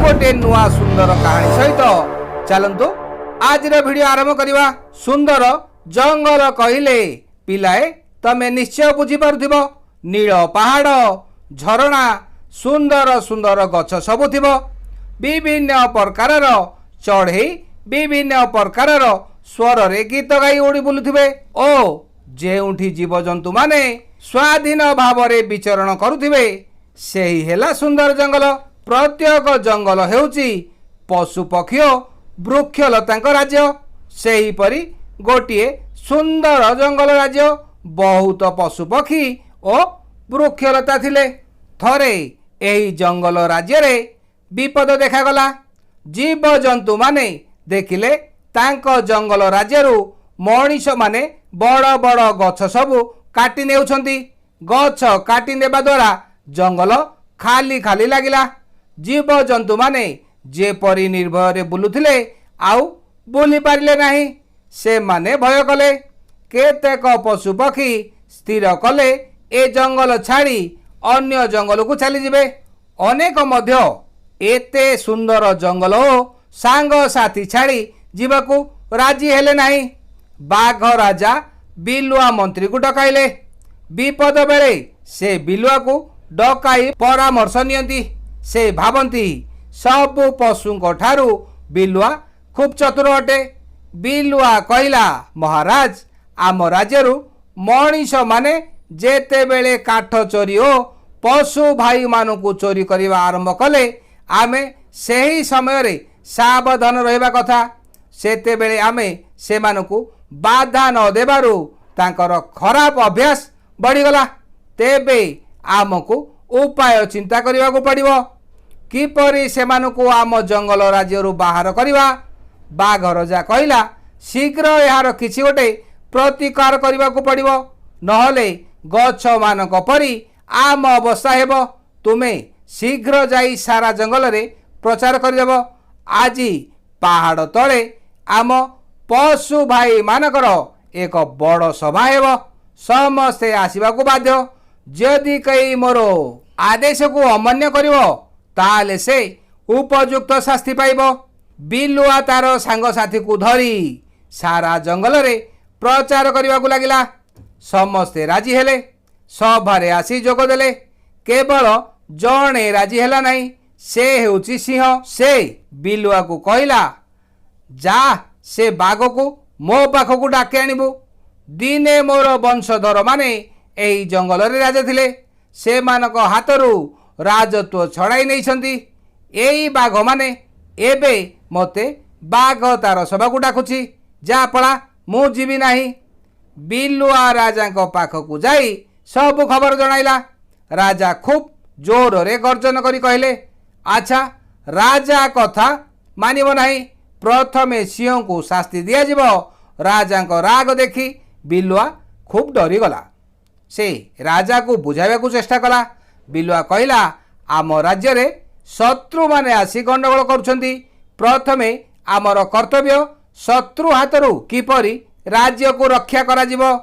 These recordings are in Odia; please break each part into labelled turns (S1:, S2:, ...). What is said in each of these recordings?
S1: ଗୋଟେ ନୂଆ ସୁନ୍ଦର କାହାଣୀ ସହିତ। ଚାଲନ୍ତୁ, ଆଜିର ଭିଡ଼ିଓ ଆରମ୍ଭ କରିବା। ସୁନ୍ଦର ଜଙ୍ଗଲ କହିଲେ ପିଲାଏ ତମେ ନିଶ୍ଚୟ ବୁଝିପାରୁଥିବ, ନୀଳ ପାହାଡ଼, ଝରଣା, ସୁନ୍ଦର ସୁନ୍ଦର ଗଛ ସବୁ ଥିବ। ବିଭିନ୍ନ ପ୍ରକାରର ଚଢ଼େଇ ବିଭିନ୍ନ ପ୍ରକାରର ସ୍ୱରରେ ଗୀତ ଗାଇ ଉଡ଼ି ବୁଲୁଥିବେ ଓ ଯେଉଁଠି ଜୀବଜନ୍ତୁମାନେ ସ୍ୱାଧୀନ ଭାବରେ ବିଚରଣ କରୁଥିବେ, ସେହି ହେଲା ସୁନ୍ଦର ଜଙ୍ଗଲ। ପ୍ରତ୍ୟେକ ଜଙ୍ଗଲ ହେଉଛି ପଶୁ ପକ୍ଷୀ ଓ ବୃକ୍ଷଲତାଙ୍କ ରାଜ୍ୟ। ସେହିପରି ଗୋଟିଏ ସୁନ୍ଦର ଜଙ୍ଗଲ ରାଜ୍ୟ, ବହୁତ ପଶୁପକ୍ଷୀ ଓ ବୃକ୍ଷଲତା ଥିଲେ। ଥରେ ଏହି ଜଙ୍ଗଲ ରାଜ୍ୟରେ ବିପଦ ଦେଖାଗଲା। ଜୀବଜନ୍ତୁମାନେ ଦେଖିଲେ, ତାଙ୍କ ଜଙ୍ଗଲ ରାଜ୍ୟରୁ ମଣିଷମାନେ ବଡ଼ ବଡ଼ ଗଛ ସବୁ କାଟି ନେଉଛନ୍ତି। ଗଛ କାଟି ନେବା ଦ୍ୱାରା ଜଙ୍ଗଲ ଖାଲି ଖାଲି ଲାଗିଲା। ଜୀବଜନ୍ତୁମାନେ ଯେପରି ନିର୍ଭୟରେ ବୁଲୁଥିଲେ, ଆଉ ବୁଲି ପାରିଲେ ନାହିଁ। ସେମାନେ ଭୟ କଲେ। କେତେକ ପଶୁପକ୍ଷୀ ସ୍ଥିର କଲେ, ଏ ଜଙ୍ଗଲ ଛାଡ଼ି ଅନ୍ୟ ଜଙ୍ଗଲକୁ ଚାଲିଯିବେ। ଅନେକ ମଧ୍ୟ ଏତେ ସୁନ୍ଦର ଜଙ୍ଗଲ ଓ ସାଙ୍ଗସାଥି ଛାଡ଼ି ଯିବାକୁ ରାଜି ହେଲେ ନାହିଁ। ବାଘ ରାଜା ବିଲୁଆ ମନ୍ତ୍ରୀକୁ ଡକାଇଲେ। ବିପଦ ବେଳେ ସେ ବିଲୁଆକୁ ଡକାଇ ପରାମର୍ଶ ନିଅନ୍ତି। ସେ ଭାବନ୍ତି, ସବୁ ପଶୁଙ୍କ ଠାରୁ ବିଲୁଆ ଖୁବ୍ ଚତୁର ଅଟେ। ବିଲୁଆ କହିଲା, "ମହାରାଜ, ଆମ ରାଜ୍ୟରୁ ମଣିଷମାନେ ଯେତେବେଳେ କାଠ ଚୋରି ଓ ପଶୁ ଭାଇମାନଙ୍କୁ ଚୋରି କରିବା ଆରମ୍ଭ କଲେ, ଆମେ ସେହି ସମୟରେ ସାବଧାନ ରହିବା କଥା। ସେତେବେଳେ ଆମେ ସେମାନଙ୍କୁ ବାଧା ନ ଦେବାରୁ ତାଙ୍କର ଖରାପ ଅଭ୍ୟାସ ବଢ଼ିଗଲା। ତେବେ ଆମକୁ ଉପାୟ ଚିନ୍ତା କରିବାକୁ ପଡ଼ିବ, କିପରି ସେମାନଙ୍କୁ ଆମ ଜଙ୍ଗଲ ରାଜ୍ୟରୁ ବାହାର କରିବା।" ବାଘ ରଜା କହିଲା, "ଶୀଘ୍ର ଏହାର କିଛି ଗୋଟେ ପ୍ରତିକାର କରିବାକୁ ପଡ଼ିବ, ନହେଲେ ଗଛମାନଙ୍କ ପରି ଆମ ଅବସ୍ଥା ହେବ। ତୁମେ ଶୀଘ୍ର ଯାଇ ସାରା ଜଙ୍ଗଲରେ ପ୍ରଚାର କରିଦେବ, ଆଜି ପାହାଡ଼ ତଳେ ଆମ ପଶୁ ଭାଇମାନଙ୍କର ଏକ ବଡ଼ ସଭା ହେବ। ସମସ୍ତେ ଆସିବାକୁ ବାଧ୍ୟ। ଯଦି କେହି ମୋର ଆଦେଶକୁ ଅମାନ୍ୟ କରିବ, ତାହେଲେ ସେ ଉପଯୁକ୍ତ ଶାସ୍ତି ପାଇବ।" ବିଲୁଆ ତାର ସାଙ୍ଗସାଥିକୁ ଧରି ସାରା ଜଙ୍ଗଲରେ ପ୍ରଚାର କରିବାକୁ ଲାଗିଲା। ସମସ୍ତେ ରାଜି ହେଲେ। ସଭାରେ ଆସି ଯୋଗ ଦେଲେ। କେବଳ ଜଣେ ରାଜି ହେଲା ନାହିଁ, ସେ ହେଉଛି ସିଂହ। ସେ ବିଲୁଆକୁ କହିଲା, "ଯା, ସେ ବାଘକୁ ମୋ ପାଖକୁ ଡାକି ଆଣିବୁ। ଦିନେ ମୋର ବଂଶଧରମାନେ ଏହି ଜଙ୍ଗଲରେ ରାଜା ଥିଲେ। ସେମାନଙ୍କ ହାତରୁ ରାଜତ୍ୱ ଛଡ଼ାଇ ନେଇଛନ୍ତି ଏଇ ବାଘମାନେ। ଏବେ ମୋତେ ବାଘ ତାର ସଭାକୁ ଡାକୁଛି। ଯା, ପଳା, ମୁଁ ଯିବି ନାହିଁ।" ବିଲୁଆ ରାଜାଙ୍କ ପାଖକୁ ଯାଇ ସବୁ ଖବର ଜଣାଇଲା। ରାଜା ଖୁବ୍ ଜୋରରେ ଗର୍ଜନ କରି କହିଲେ, "ଆଚ୍ଛା, ରାଜା କଥା ମାନିବ ନାହିଁ। ପ୍ରଥମେ ସିଂହକୁ ଶାସ୍ତି ଦିଆଯିବ।" ରାଜାଙ୍କ ରାଗ ଦେଖି ବିଲୁଆ ଖୁବ୍ ଡରିଗଲା। ସେ ରାଜାକୁ ବୁଝାଇବାକୁ ଚେଷ୍ଟା କଲା। ବିଲୁଆ କହିଲା, "ଆମ ରାଜ୍ୟରେ ଶତ୍ରୁମାନେ ଆସି ଗଣ୍ଡଗୋଳ କରୁଛନ୍ତି। ପ୍ରଥମେ ଆମର କର୍ତ୍ତବ୍ୟ ଶତ୍ରୁ ହାତରୁ କିପରି ରାଜ୍ୟକୁ ରକ୍ଷା କରାଯିବ।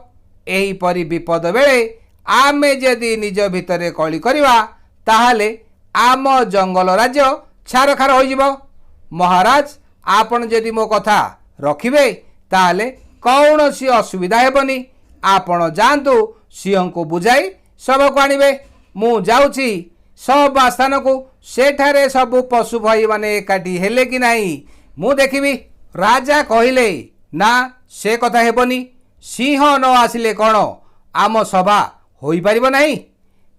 S1: ଏହିପରି ବିପଦ ବେଳେ ଆମେ ଯଦି ନିଜ ଭିତରେ କଳି କରିବା, ତାହେଲେ ଆମ ଜଙ୍ଗଲ ରାଜ୍ୟ ଛାରଖାର ହୋଇଯିବ। ମହାରାଜ, ଆପଣ ଯଦି ମୋ କଥା ରଖିବେ, ତାହେଲେ କୌଣସି ଅସୁବିଧା ହେବନି। ଆପଣ ଯାଆନ୍ତୁ, ସିଂହଙ୍କୁ ବୁଝାଇ ସଭାକୁ ଆଣିବେ। ମୁଁ ଯାଉଛି ସଭା ସ୍ଥାନକୁ। ସେଠାରେ ସବୁ ପଶୁ ଭାଇମାନେ ଏକାଠି ହେଲେ କି ନାହିଁ, ମୁଁ ଦେଖିବି।" ରାଜା କହିଲେ, "ନା, ସେ କଥା ହେବନି। ସିଂହ ନ ଆସିଲେ କ'ଣ ଆମ ସଭା ହୋଇପାରିବ ନାହିଁ?"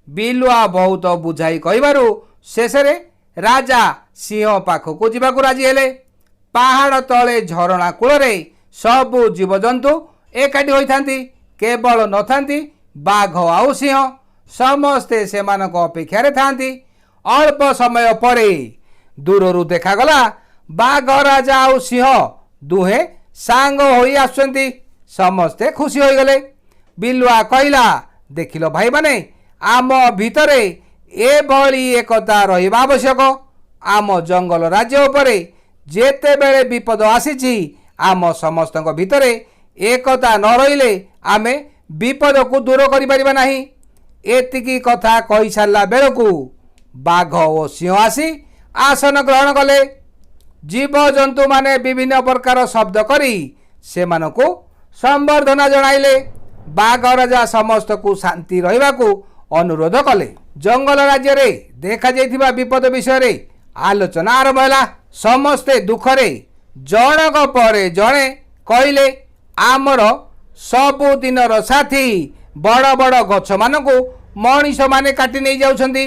S1: ବିଲୁଆ ବହୁତ ବୁଝାଇ କହିବାରୁ ଶେଷରେ ରାଜା ସିଂହ ପାଖକୁ ଯିବାକୁ ରାଜି ହେଲେ। ପାହାଡ଼ ତଳେ ଝରଣା କୂଳରେ ସବୁ ଜୀବଜନ୍ତୁ ଏକାଠି ହୋଇଥାନ୍ତି। କେବଳ ନଥାନ୍ତି ବାଘ ଆଉ ସିଂହ। ସମସ୍ତେ ସେମାନଙ୍କ ଅପେକ୍ଷାରେ ଥାନ୍ତି। ଅଳ୍ପ ସମୟ ପରେ ଦୂରରୁ ଦେଖାଗଲା, ବାଘ ରାଜା ଆଉ ସିଂହ ଦୁହେଁ ସାଙ୍ଗ ହୋଇ ଆସୁଛନ୍ତି। ସମସ୍ତେ ଖୁସି ହୋଇଗଲେ। ବିଲୁଆ କହିଲା, "ଦେଖିଲ ଭାଇମାନେ, ଆମ ଭିତରେ ଏଭଳି ଏକତା ରହିବା ଆବଶ୍ୟକ। ଆମ ଜଙ୍ଗଲ ରାଜ୍ୟ ଉପରେ ଯେତେବେଳେ ବିପଦ ଆସିଛି, ଆମ ସମସ୍ତଙ୍କ ଭିତରେ ଏକତା ନ ରହିଲେ ଆମେ ବିପଦକୁ ଦୂର କରିପାରିବା ନାହିଁ।" ଏତିକି କଥା କହିସାରିଲା ବେଳକୁ ବାଘ ଓ ସିଂହ ଆସି ଆସନ ଗ୍ରହଣ କଲେ। ଜୀବଜନ୍ତୁମାନେ ବିଭିନ୍ନ ପ୍ରକାର ଶବ୍ଦ କରି ସେମାନଙ୍କୁ ସମ୍ବର୍ଦ୍ଧନା ଜଣାଇଲେ। ବାଘ ରାଜା ସମସ୍ତଙ୍କୁ ଶାନ୍ତି ରହିବାକୁ ଅନୁରୋଧ କଲେ। ଜଙ୍ଗଲ ରାଜ୍ୟରେ ଦେଖାଯାଇଥିବା ବିପଦ ବିଷୟରେ ଆଲୋଚନା ଆରମ୍ଭ ହେଲା। ସମସ୍ତେ ଦୁଃଖରେ ଜଣକ ପରେ ଜଣେ କହିଲେ, ଆମର ସବୁଦିନର ସାଥୀ ବଡ଼ ବଡ଼ ଗଛମାନଙ୍କୁ ମଣିଷମାନେ କାଟି ନେଇଯାଉଛନ୍ତି।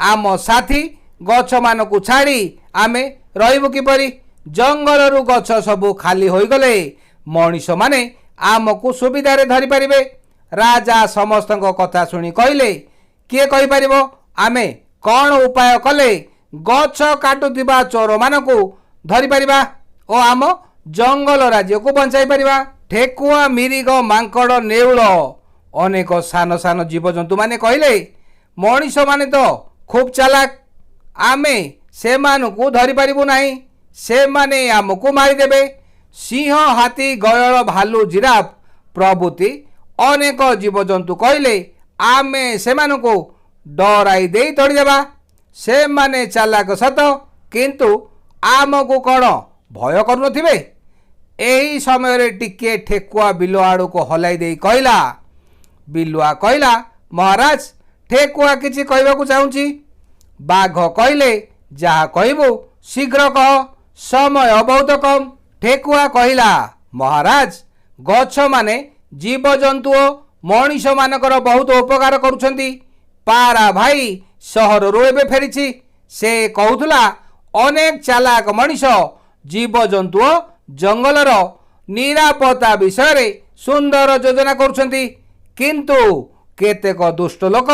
S1: ଆମ ସାଥୀ ଗଛମାନଙ୍କୁ ଛାଡ଼ି ଆମେ ରହିବୁ କିପରି? ଜଙ୍ଗଲରୁ ଗଛ ସବୁ ଖାଲି ହୋଇଗଲେ ମଣିଷମାନେ ଆମକୁ ସୁବିଧାରେ ଧରିପାରିବେ। ରାଜା ସମସ୍ତଙ୍କ କଥା ଶୁଣି କହିଲେ, କିଏ କହିପାରିବ ଆମେ କ'ଣ ଉପାୟ କଲେ ଗଛ କାଟୁଥିବା ଚୋରମାନଙ୍କୁ ଧରିପାରିବା ଓ ଆମ ଜଙ୍ଗଲ ରାଜ୍ୟକୁ ବଞ୍ଚାଇ ପାରିବା? ଠେକୁଆ, ମିରିଗ, ମାଙ୍କଡ଼, ନେଉଳ, ଅନେକ ସାନ ସାନ ଜୀବଜନ୍ତୁମାନେ କହିଲେ, ମଣିଷମାନେ ତ ଖୁବ୍ ଚାଲାକ। ଆମେ ସେମାନଙ୍କୁ ଧରିପାରିବୁ ନାହିଁ। ସେମାନେ ଆମକୁ ମାରିଦେବେ। ସିଂହ, ହାତୀ, ଗୟଳ, ଭାଲୁ, ଜିରାଫ ପ୍ରଭୃତି ଅନେକ ଜୀବଜନ୍ତୁ କହିଲେ, ଆମେ ସେମାନଙ୍କୁ ଡରାଇ ଦେଇ ତଡ଼ିଦେବା। ସେମାନେ ଚାଲାକ ସତ, କିନ୍ତୁ ଆମକୁ କ'ଣ ଭୟ କରୁନଥିବେ? ଏହି ସମୟରେ ଟିକିଏ ଠେକୁଆ ବିଲୁଆ ଆଡ଼କୁ ହଲାଇ ଦେଇ କହିଲା, ବିଲୁଆ କହିଲା, ମହାରାଜ, ଠେକୁଆ କିଛି କହିବାକୁ ଚାହୁଁଛି। ବାଘ କହିଲେ, ଯାହା କହିବୁ ଶୀଘ୍ର କହ, ସମୟ ବହୁତ କମ୍। ଠେକୁଆ କହିଲା, ମହାରାଜ, ଗଛମାନେ ଜୀବଜନ୍ତୁ ଓ ମଣିଷମାନଙ୍କର ବହୁତ ଉପକାର କରୁଛନ୍ତି। ପାରା ଭାଇ ସହରରୁ ଏବେ ଫେରିଛି। ସେ କହୁଥିଲା, ଅନେକ ଚାଲାକ ମଣିଷ ଜୀବଜନ୍ତୁ ଓ ଜଙ୍ଗଲର ନିରାପତ୍ତା ବିଷୟରେ ସୁନ୍ଦର ଯୋଜନା କରୁଛନ୍ତି, କିନ୍ତୁ କେତେକ ଦୁଷ୍ଟ ଲୋକ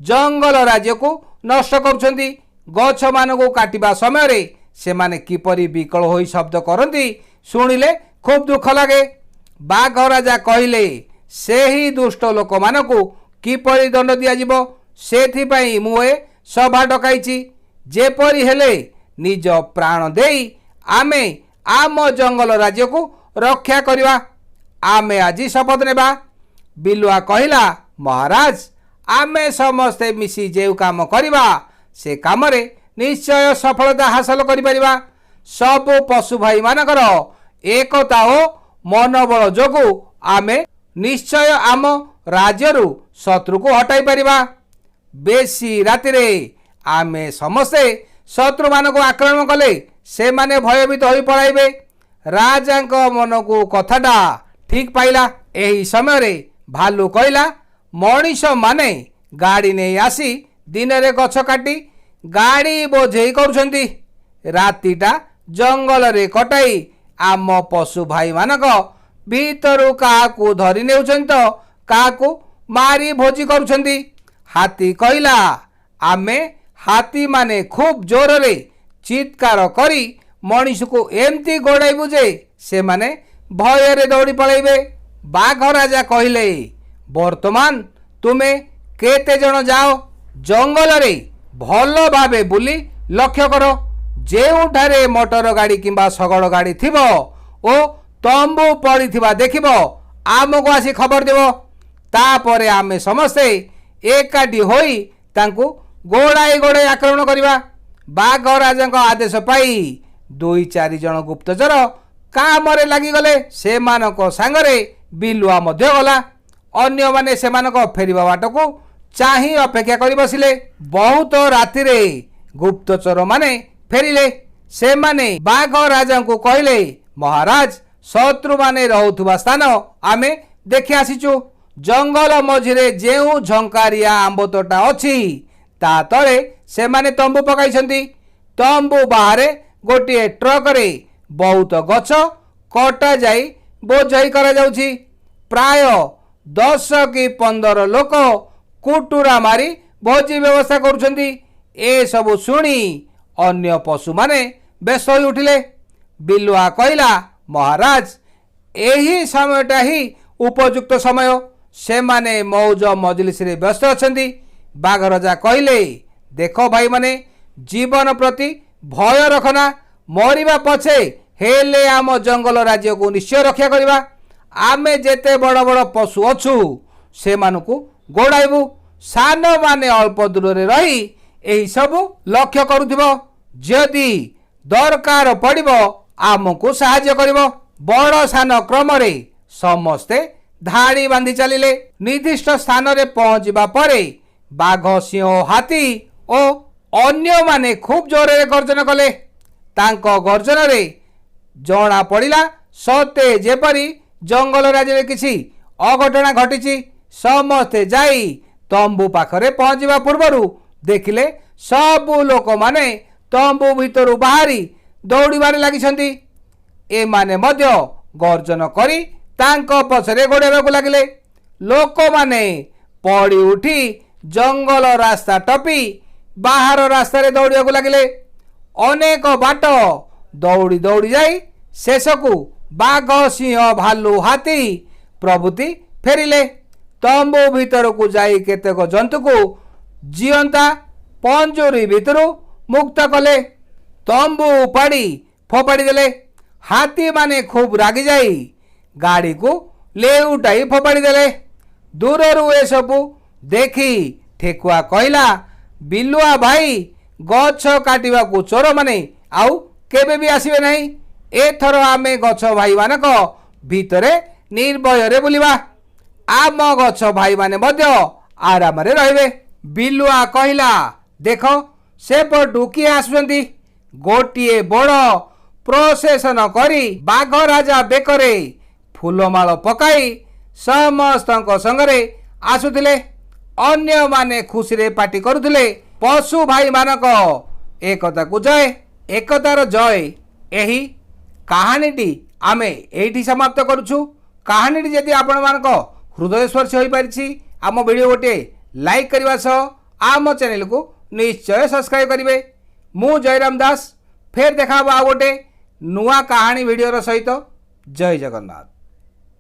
S1: ଜଙ୍ଗଲ ରାଜ୍ୟକୁ ନଷ୍ଟ କରୁଛନ୍ତି। ଗଛମାନଙ୍କୁ କାଟିବା ସମୟରେ ସେମାନେ କିପରି ବିକଳ ହୋଇ ଶବ୍ଦ କରନ୍ତି, ଶୁଣିଲେ ଖୁବ୍ ଦୁଃଖ ଲାଗେ। ବାଘ ରାଜା କହିଲେ, ସେହି ଦୁଷ୍ଟ ଲୋକମାନଙ୍କୁ କିପରି ଦଣ୍ଡ ଦିଆଯିବ, ସେଥିପାଇଁ ମୁଁ ଏ ସଭା ଡକାଇଛି। ଯେପରି ହେଲେ ନିଜ ପ୍ରାଣ ଦେଇ ଆମେ ଆମ ଜଙ୍ଗଲ ରାଜ୍ୟକୁ ରକ୍ଷା କରିବା। ଆମେ ଆଜି ଶପଥ ନେବା। ବିଲୁଆ କହିଲା, ମହାରାଜ, ଆମେ ସମସ୍ତେ ମିଶି ଯେଉଁ କାମ କରିବା, ସେ କାମରେ ନିଶ୍ଚୟ ସଫଳତା ହାସଲ କରିପାରିବା। ସବୁ ପଶୁ ଭାଇମାନଙ୍କର ଏକତା ଓ ମନୋବଳ ଯୋଗୁଁ ଆମେ ନିଶ୍ଚୟ ଆମ ରାଜ୍ୟରୁ ଶତ୍ରୁକୁ ହଟାଇ ପାରିବା। ବେଶୀ ରାତିରେ ଆମେ ସମସ୍ତେ ଶତ୍ରୁମାନଙ୍କୁ ଆକ୍ରମଣ କଲେ ସେମାନେ ଭୟଭୀତ ହୋଇ ପଳାଇବେ। ରାଜାଙ୍କ ମନକୁ କଥାଟା ଠିକ୍ ପାଇଲା। ଏହି ସମୟରେ ଭାଲୁ କହିଲା, ମଣିଷମାନେ ଗାଡ଼ି ନେଇ ଆସି ଦିନରେ ଗଛ କାଟି ଗାଡ଼ି ବୋଝେଇ କରୁଛନ୍ତି। ରାତିଟା ଜଙ୍ଗଲରେ କଟାଇ ଆମ ପଶୁ ଭାଇମାନଙ୍କ ଭିତରୁ କାହାକୁ ଧରି ନେଉଛନ୍ତି ତ କାହାକୁ ମାରି ଭୋଜି କରୁଛନ୍ତି। ହାତୀ କହିଲା, ଆମେ ହାତୀମାନେ ଖୁବ୍ ଜୋରରେ ଚିତ୍କାର କରି ମଣିଷକୁ ଏମିତି ଗୋଡ଼ାଇବୁ ଯେ ସେମାନେ ଭୟରେ ଦୌଡ଼ି ପଳାଇବେ। ବାଘ ରାଜା କହିଲେ, ବର୍ତ୍ତମାନ ତୁମେ କେତେ ଜଣ ଯାଅ, ଜଙ୍ଗଲରେ ଭଲ ଭାବେ ବୁଲି ଲକ୍ଷ୍ୟ କର। ଯେଉଁଠାରେ ମଟର ଗାଡ଼ି କିମ୍ବା ଶଗଡ଼ ଗାଡ଼ି ଥିବ ଓ ତମ୍ବୁ ପଡ଼ିଥିବା ଦେଖିବ, ଆମକୁ ଆସି ଖବର ଦେବ। ତାପରେ ଆମେ ସମସ୍ତେ ଏକାଠି ହୋଇ ତାଙ୍କୁ ଗୋଡ଼ାଇ ଗୋଡ଼ାଇ ଆକ୍ରମଣ କରିବା। ବାଘ ରାଜାଙ୍କ ଆଦେଶ ପାଇ ଦୁଇ ଚାରି ଜଣ ଗୁପ୍ତଚର କାମରେ ଲାଗିଗଲେ। ସେମାନଙ୍କ ସାଙ୍ଗରେ ବିଲୁଆ ମଧ୍ୟ ଗଲା। ଅନ୍ୟମାନେ ସେମାନଙ୍କ ଫେରିବା ବାଟକୁ ଚାହିଁ ଅପେକ୍ଷା କରି ବସିଲେ। ବହୁତ ରାତିରେ ଗୁପ୍ତଚରମାନେ ଫେରିଲେ। ସେମାନେ ବାଘ ରାଜାଙ୍କୁ କହିଲେ, ମହାରାଜ, ଶତ୍ରୁମାନେ ରହୁଥିବା ସ୍ଥାନ ଆମେ ଦେଖି ଆସିଛୁ। ଜଙ୍ଗଲ ମଝିରେ ଯେଉଁ ଝଙ୍କାରିଆ ଆମ୍ବ ତୋଟା ଅଛି, ତା ତଳେ ସେମାନେ ତମ୍ବୁ ପକାଇଛନ୍ତି। ତମ୍ବୁ ବାହାରେ ଗୋଟିଏ ଟ୍ରକରେ ବହୁତ ଗଛ କଟାଯାଇ ବୋଝେଇ କରାଯାଉଛି। ପ୍ରାୟ 10 କି 15 ଲୋକ କୁଟୁରା ମାରି ଭୋଜି ବ୍ୟବସ୍ଥା କରୁଛନ୍ତି। ଏସବୁ ଶୁଣି ଅନ୍ୟ ପଶୁମାନେ ବ୍ୟସ୍ତ ହୋଇ ଉଠିଲେ। ବିଲୁଆ କହିଲା, ମହାରାଜ, ଏହି ସମୟଟା ହିଁ ଉପଯୁକ୍ତ ସମୟ। ସେମାନେ ମଉଜ ମଜଲିସରେ ବ୍ୟସ୍ତ ଅଛନ୍ତି। ବାଘରଜା କହିଲେ, ଦେଖ ଭାଇମାନେ, ଜୀବନ ପ୍ରତି ଭୟ ରଖନା। ମରିବା ପଛେ ହେଲେ ଆମ ଜଙ୍ଗଲ ରାଜ୍ୟକୁ ନିଶ୍ଚୟ ରକ୍ଷା କରିବା। ଆମେ ଯେତେ ବଡ଼ ବଡ଼ ପଶୁ ଅଛୁ, ସେମାନଙ୍କୁ ଗୋଡ଼ାଇବୁ। ସାନମାନେ ଅଳ୍ପ ଦୂରରେ ରହି ଏହି ସବୁ ଲକ୍ଷ୍ୟ କରୁଥିବ। ଯଦି ଦରକାର ପଡ଼ିବ ଆମକୁ ସାହାଯ୍ୟ କରିବ। ବଡ଼ ସାନ କ୍ରମରେ ସମସ୍ତେ ଧାଡ଼ି ବାନ୍ଧି ଚାଲିଲେ। ନିର୍ଦ୍ଦିଷ୍ଟ ସ୍ଥାନରେ ପହଞ୍ଚିବା ପରେ ବାଘ, ସିଂହ, ହାତୀ ଓ ଅନ୍ୟମାନେ ଖୁବ୍ ଜୋରରେ ଗର୍ଜନ କଲେ। ତାଙ୍କ ଗର୍ଜନରେ ଜଣା ପଡ଼ିଲା ସତେ ଯେପରି ଜଙ୍ଗଲ ରାଜ୍ୟରେ କିଛି ଅଘଟଣା ଘଟିଛି। ସମସ୍ତେ ଯାଇ ତମ୍ବୁ ପାଖରେ ପହଞ୍ଚିବା ପୂର୍ବରୁ ଦେଖିଲେ ସବୁ ଲୋକମାନେ ତମ୍ବୁ ଭିତରୁ ବାହାରି ଦୌଡ଼ିବାରେ ଲାଗିଛନ୍ତି। ଏମାନେ ମଧ୍ୟ ଗର୍ଜନ କରି ତାଙ୍କ ପଛରେ ଗୋଡ଼ାଇବାକୁ ଲାଗିଲେ। ଲୋକମାନେ ପଡ଼ି ଉଠି ଜଙ୍ଗଲ ରାସ୍ତା ଟପି ବାହାର ରାସ୍ତାରେ ଦୌଡ଼ିବାକୁ ଲାଗିଲେ। ଅନେକ ବାଟ ଦୌଡ଼ି ଦୌଡ଼ି ଯାଇ ଶେଷକୁ ବାଘ, ସିଂହ, ଭାଲୁ, ହାତୀ ପ୍ରଭୃତି ଫେରିଲେ। ତମ୍ବୁ ଭିତରକୁ ଯାଇ କେତେକ ଜନ୍ତୁକୁ ଜିଅନ୍ତା ପଞ୍ଜୁରୀ ଭିତରୁ ମୁକ୍ତ କଲେ। ତମ୍ବୁ ଉପାଡ଼ି ଫୋପାଡ଼ି ଦେଲେ। ହାତୀମାନେ ଖୁବ୍ ରାଗିଯାଇ ଗାଡ଼ିକୁ ଲେଉଟାଇ ଫୋପାଡ଼ି ଦେଲେ। ଦୂରରୁ ଏସବୁ ଦେଖି ଠେକୁଆ କହିଲା, "ବିଲୁଆ ଭାଇ, ଗଛ କାଟିବାକୁ ଚୋରମାନେ ଆଉ କେବେ ବି ଆସିବେ ନାହିଁ। ଏଥର ଆମେ ଗଛ ଭାଇମାନଙ୍କ ଭିତରେ ନିର୍ଭୟରେ ବୁଲିବା। ଆମ ଗଛ ଭାଇମାନେ ମଧ୍ୟ ଆରାମରେ ରହିବେ।" ବିଲୁଆ କହିଲା, "ଦେଖ, ସେପଟୁ କିଏ ଆସୁଛନ୍ତି।" ଗୋଟିଏ ବଡ଼ ପ୍ରସେସନ କରି ବାଘ ରାଜା ବେକରେ ଫୁଲମାଳ ପକାଇ ସମସ୍ତଙ୍କ ସଙ୍ଗରେ ଆସୁଥିଲେ। ଅନ୍ୟମାନେ ଖୁସିରେ ପାଟି କରୁଥିଲେ, "ପଶୁ ଭାଇମାନଙ୍କ ଏକତାକୁ ଜୟ, ଏକତାର ଜୟ!" ଏହି କାହାଣୀଟି ଆମେ ଏଇଠି ସମାପ୍ତ କରୁଛୁ। କାହାଣୀଟି ଯଦି ଆପଣମାନଙ୍କ ହୃଦୟସ୍ପର୍ଶୀ ହୋଇପାରିଛି, ଆମ ଭିଡ଼ିଓ ଗୋଟିଏ ଲାଇକ୍ କରିବା ସହ ଆମ ଚ୍ୟାନେଲକୁ ନିଶ୍ଚୟ ସବସ୍କ୍ରାଇବ୍ କରିବେ। ମୁଁ ଜୟରାମ ଦାସ। ଫେର ଦେଖା ହେବ ଆଉ ଗୋଟେ ନୂଆ କାହାଣୀ ଭିଡ଼ିଓର ସହିତ। ଜୟ ଜଗନ୍ନାଥ।